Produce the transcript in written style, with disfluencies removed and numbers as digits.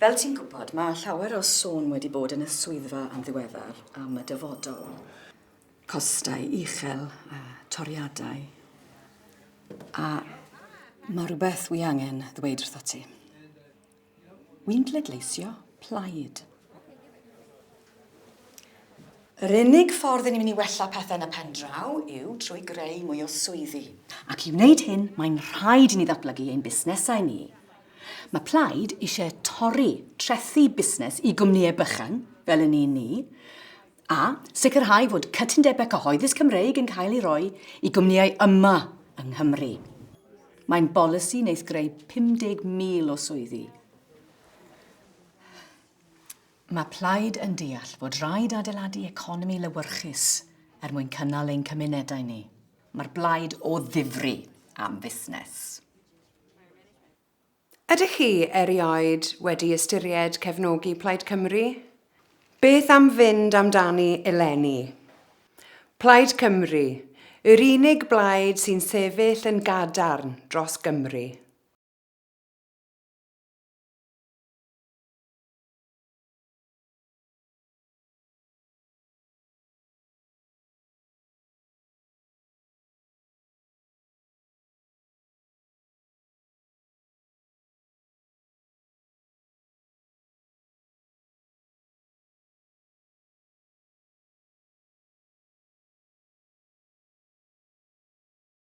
Fel ti'n gwybod, mae llawer o sôn wedi bod yn y swyddfa yn ddiweddar am y dyfodol. Costau uchel a toriadau. A mae rhywbeth wi angen ddweud wrthot ti. Wi'n pleidleisio Plaid. Yr unig ffordd i ni'n mynd i wella pethau yn y pen draw yw trwy greu mwy o swyddi. Ac i wneud hyn, mae'n rhaid i ni ddatblygu ein busnesau ni. Mae Plaid eisiau torri trethi busnes i gwmnïau bychan, fel yn un ni, a sicrhau fod cytundebau cyhoeddus Cymreig yn cael eu rhoi i gwmnïau yma yng Nghymru. Mae'n bolisi wneith greu 50,000 o swyddi. Mae Plaid yn deall fod rhaid adeiladu economi lewyrchus er mwyn cynnal ein cymunedau ni. Mae'r Blaid o ddifri am fusnes. Ydych chi erioed wedi ystyried cefnogi Plaid Cymru? Beth am fynd amdani eleni? Plaid Cymru, yr unig blaid sy'n sefyll yn gadarn dros Gymru.